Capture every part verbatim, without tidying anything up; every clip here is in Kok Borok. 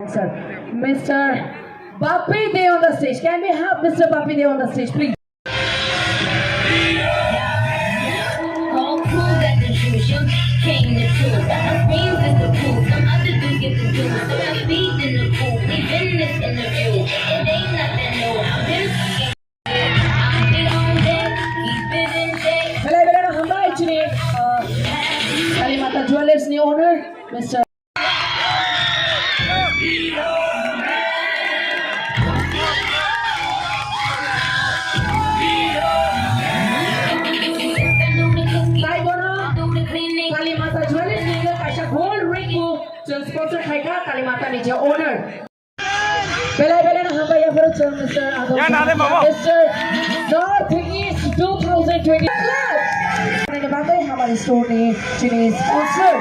Sir, Mister Bapi Dey on the stage. Can we have Mister Bapi Dey on the stage, please? All cool got the juice, you came the truth. My queens is the proof, some other dudes get the juice. So I feed in the coop, we been this interview. It ain't nothing new, I've been fucking. I've been on deck, keep it in check. Belai belai no hambai chini, uh, Kali Mata Jewelers ni owner, Mister Taibono Kali Mata Jewelers ni kaisa gold ring bo chwng sponsor khaikha Kali Mata ni je owner. Belai belai no hambai yaphuru chwng Mister Adolf. Ya, nade, mama. Mister North East two thousand twenty. Nini bagwi hamari store ni chini sponsor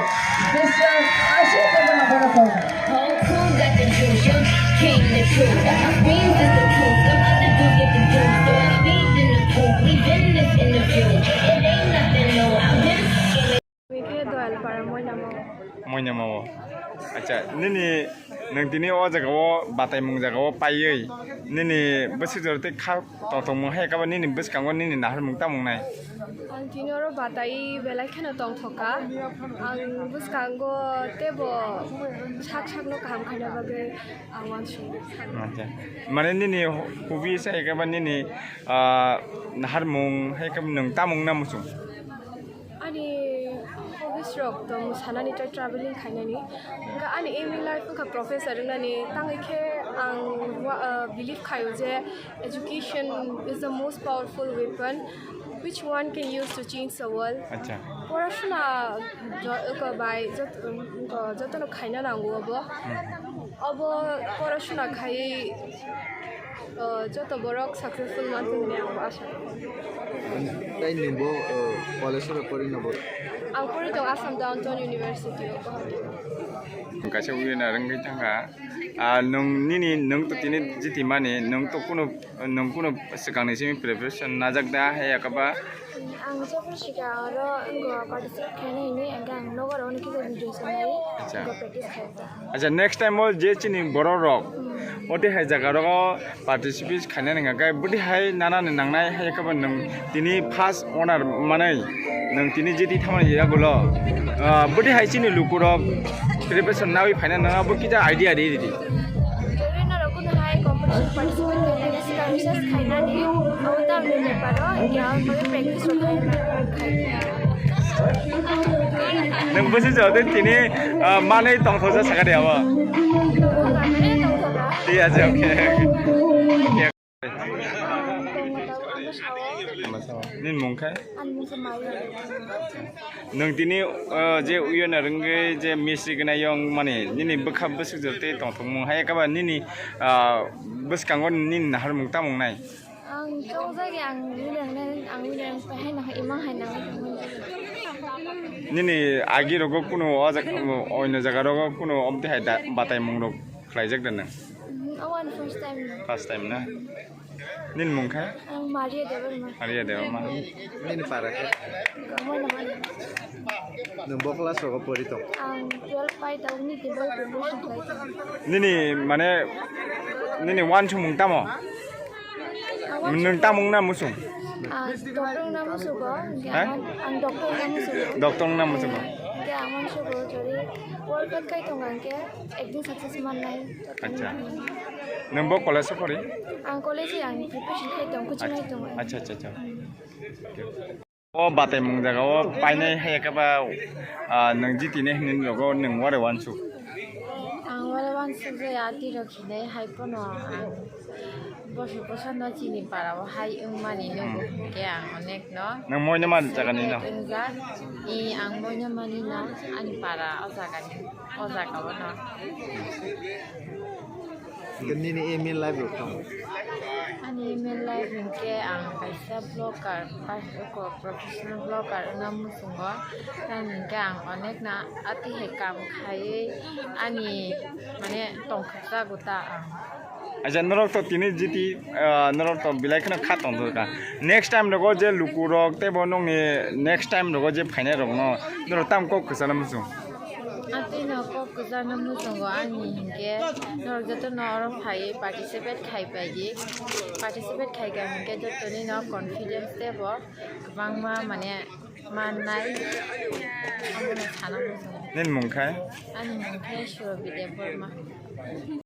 Mister Ashok Kumar Bharatkar. All cool got the juice, you came the truth. My queens is the proof, some other dudes get the juice. So I feed in the coop, we been this interview. It ain't nothing new, I've been fucking. Mikhe Doyalpara Moinamo. Moinamo. Acha, nini, nwng tini o jaga o batai mung jaga o paiwi nini bwswk jora tei kha tongthokmung hai khe ba nini bwskango nini naharmung tamo wngnai? Ang tini oro batai belai kheno tongthokha. Ang bwskango teibo sak sakno kaham khaina bagwi ang uansukha. Acha. Mane nini hobby se hai khe ba nini, ah, naharmung hai khe nwng tamo wngna muchung? Ani hobbies rok to mwsanani tei traveling khainani. Hwnkhe ani aim in life wngkha professor wngnani. Tangwi khe ang wa-, ah, believe khaio je education is the most powerful weapon which one can use to change the world. Acha. Porashona jo-, oko bai jot-, oko jotono khaina nango obo. Hmm. Obo porashona khaiwi, o, joto borok successful manthok hinwi ang bo asa. Tei nwng bo, o, college o pori no bo? Ang pori tong Assam Downtown University o Guwahati. Kaisa uiwi na rwngwi thangkha. Ah, nwng nini, nwng to tini jiti mani, nwng to kuno, nwng kuno swkangni simi preparation najak da, hai yakaba? Ang job ni sika oro ngo participate khaina hini, ang nogo oro kisa video sanai, acha, ngo practice khaio. Acha, next time o je chini borok rok, hmm, oti hai jaga rogo participate khaina nang khe, budi hai nana ni nangnai, hai yakaba nwng tini first honor manai, nwng tini jiti thamani yagulo, ah, budi hai chini lukurok preparation nawi phaina nang abo kisa idea ri di. Jodi norok kuno hai competition participate khainani sika research khainani, abo tamni beparo, hingke ang bagwi practice rok khainani. Nwng bwswk jora tei tini, ah, manwi tongthokjak sakha de abo? Tongthokha, mane tongthokha. Thik ache, okay. Nini mung khe? Ani mung khe Maria. Nwng tini, ah, je uiwi na rwngwi je misri gwnai yong mani nini bwkha bwswk jora tei tongthokmung hai khe ba nini, ah, bwskango nini naharmung tamo wngnai? Ang chongjagwi ang winner nai, ang winner nai, hai nang, imang hai nang. Nini agi rogo kuno o jaga, oino jaga rogo kuno omte hai da, batai mung rok khlaijak da nang? Mhm, o ani first time. First time na? Nini mung kha? Ang Maria Debbarma. Maria Debbarma. Nini para khe? Moina Mani. Nwng bo class rogo pori tong? Ang twelve pai tongo, nini tini bo preparation khlai tongo. Nini mane, nini uansukmung tamo? Ang uansukmung nwng tamo wngna muchung? Ah, doctor wngna musugo, hingke ha? Ang, ang doctor wngna musugo. Doctor wngna musugo. Hingke ang uansukgo jori World Cup khai tongo hingke ekdin success mannai. Acha. Nwng bo college o pori? Ang college o ang preparation khai tongo, coaching khai tongo. Acha, acha, acha. O batai mung jaga o painai hai khe ba, ah, nwng jiti nai hinwi rogo nwng wari uansuk? Ang wari uansuk je ati rok hinwi hai pono ang boso boso no chini para o hai wng mani nugo. Hmm. Hingke ang onek no. Nwng moino man jaga ni no? Wngjak. I ang moino mani no ani para o jaga ni, o jaga o no. Hingke nini aim in life rok tamo? Ani aim in life hingke ang kaisa vlogger, pas-, oko professional vlogger wngna muchungo. Tamni hingke ang onek na ati hai kam khaiwi ani mane tongthokjago ta ang. Acha, norok to tini jiti, ah, norok to belai kheno kha tongthok kha. Next time rogo je lukurok teibo nokni next time rogo je phainai rokno norok tamo kok kwchana muchung? Atwi no kok kwchangno muchungo ani hinkhe norok jotono oro phaiwi participate khai paidi. Participate khai kha hinkhe jotoni no confidence tebo kwbangma mane mannai. Abono sana muchungo. Nini mung khe? Ani mung khe Surabhi Debbarma.